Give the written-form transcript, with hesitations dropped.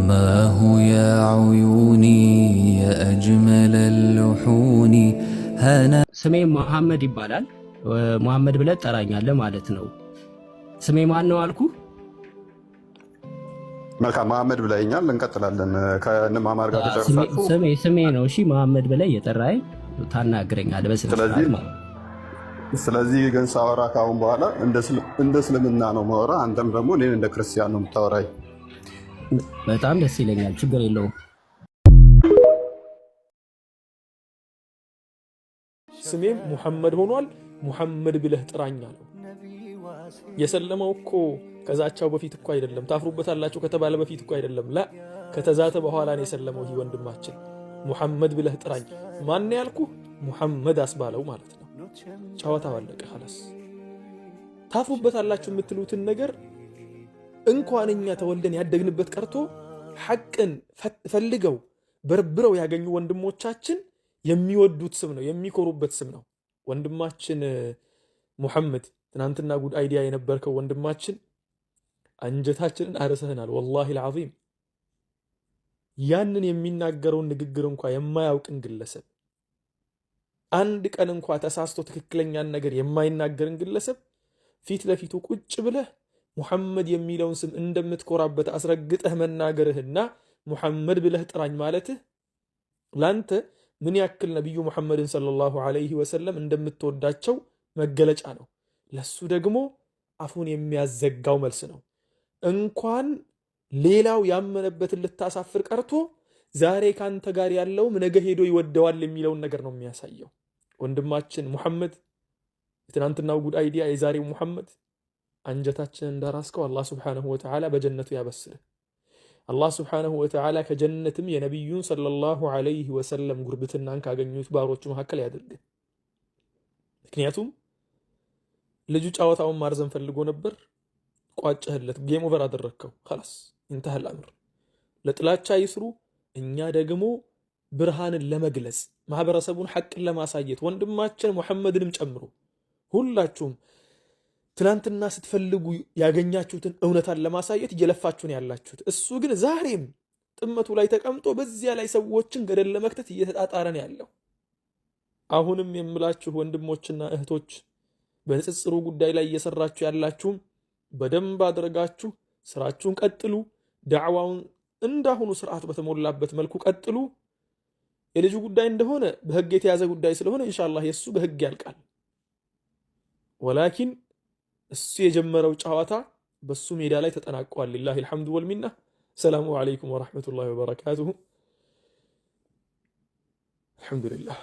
ما هو يا عيوني يا أجمل اللحون هنا ስሜ መሐመድ ይባላል። መሐመድ ብለህ ትጠራኛለህ ማለት ነው። ስሜ ማን ነው አልኩ? መልካም፣ መሐመድ ብለኸኛል። እንቀጥላለን። ከንማማር ጋር ከጨረሳችሁ ስሜ ነው። እሺ፣ መሐመድ ብለህ እየጠራኸኝ ታናግረኛለህ በስነ ስለዚህ ስርዓት ማለት ነው። ስለዚህ ግን ሳወራ ከአሁን በኋላ እንደ እስልምና ነው ማወራ፣ አንተም ደግሞ እኔን እንደ ክርስቲያን ነው የምታወራኝ። በጣም ደስ ይለኛል። ችግር የለውም። ስሜም ሙሐመድ ሆኗል። ሙሐመድ ብለህ ጥራኝ አለው። የሰለመው እኮ ከዛቻው በፊት እኮ አይደለም። ታፍሩበታላችሁ ከተባለ በፊት እኮ አይደለም። ላ፣ ከተዛተ በኋላ ነው የሰለመው። ይህ ወንድማችን ሙሐመድ ብለህ ጥራኝ፣ ማን ያልኩህ ሙሐመድ አስባለው ማለት ነው። ጨዋታው አለቀ። خلاص፣ ታፍሩበታላችሁ የምትሉትን ነገር እንኳን እኛ ተወልደን ያደግንበት ቀርቶ ሐቅን ፈልገው በርብረው ያገኙ ወንድሞቻችን የሚወዱት ስም ነው፣ የሚኮሩበት ስም ነው። ወንድማችን ሙሐመድ፣ ትናንትና good idea የነበርከው ወንድማችን፣ አንጀታችንን አርሰህናል። والله العظيم፣ ያንን የሚናገረውን ንግግር እንኳ የማያውቅን ግለሰብ፣ አንድ ቀን እንኳ ተሳስቶ ትክክለኛን ነገር የማይናገርን ግለሰብ ፊት ለፊቱ ቁጭ ብለህ ሙሐመድ የሚለውን ስም እንደምትኮራበት አስረግጠህ መናገርህና ሙሐመድ ብለህ ጥራኝ ማለትህ ላንተ ምን ያክል ነቢዩ ሙሐመድን صلى الله عليه وسلم እንደምትወዳቸው መገለጫ ነው። ለሱ ደግሞ አፉን የሚያዘጋው መልስ ነው። እንኳን ሌላው ያመነበትን ልታሳፍር ቀርቶ ዛሬ ካንተ ጋር ያለውም ነገ ሄዶ ይወደዋል የሚለውን ነገር ነው የሚያሳየው። ወንድማችን ሙሐመድ፣ የትናንትናው good idea፣ የዛሬው ሙሐመድ፣ አንጀታችንን እንዳራስከው አላህ سبحانه وتعالى በጀነቱ ያበስርህ። አላህ سبحانه وتعالى ከጀነትም የነቢዩን صلى الله عليه وسلم ጉርብትናን ካገኙት ባሮቹ መካከል ያድርግህ። ምክንያቱም ልጁ ጨዋታውን ማርዘም ፈልጎ ነበር፣ ቋጨህለት፣ game over አደረግከው። خلاص، انتهى الأمر። ለጥላቻ ይስሩ፣ እኛ ደግሞ ብርሃንን ለመግለጽ፣ ማህበረሰቡን ሐቅን ለማሳየት፣ ወንድማችን ሙሐመድንም ጨምሮ ሁላችሁም ትናንትና ስትፈልጉ ያገኛችሁትን እውነታን ለማሳየት እየለፋችሁ ነው ያላችሁት። እሱ ግን ዛሬም ጥመቱ ላይ ተቀምጦ በዚያ ላይ ሰዎችን ገደል ለመክተት እየተጣጣረ ነው ያለው። አሁንም የምላችሁ ወንድሞችና እህቶች፣ በንጽጽሩ ጉዳይ ላይ እየሰራችሁ ያላችሁም በደንብ አድርጋችሁ ስራችሁን ቀጥሉ። ዳዕዋውን እንዳሁኑ ስርዓት በተሞላበት መልኩ ቀጥሉ። የልጁ ጉዳይ እንደሆነ በህግ የተያዘ ጉዳይ ስለሆነ ኢንሻአላህ የእሱ በህግ ያልቃል። ولكن እሱ የጀመረው ጨዋታ በሱ ሜዳ ላይ ተጠናቋል። لله الحمد والمنة። السلام عليكم ورحمة الله وبركاته። الحمد لله።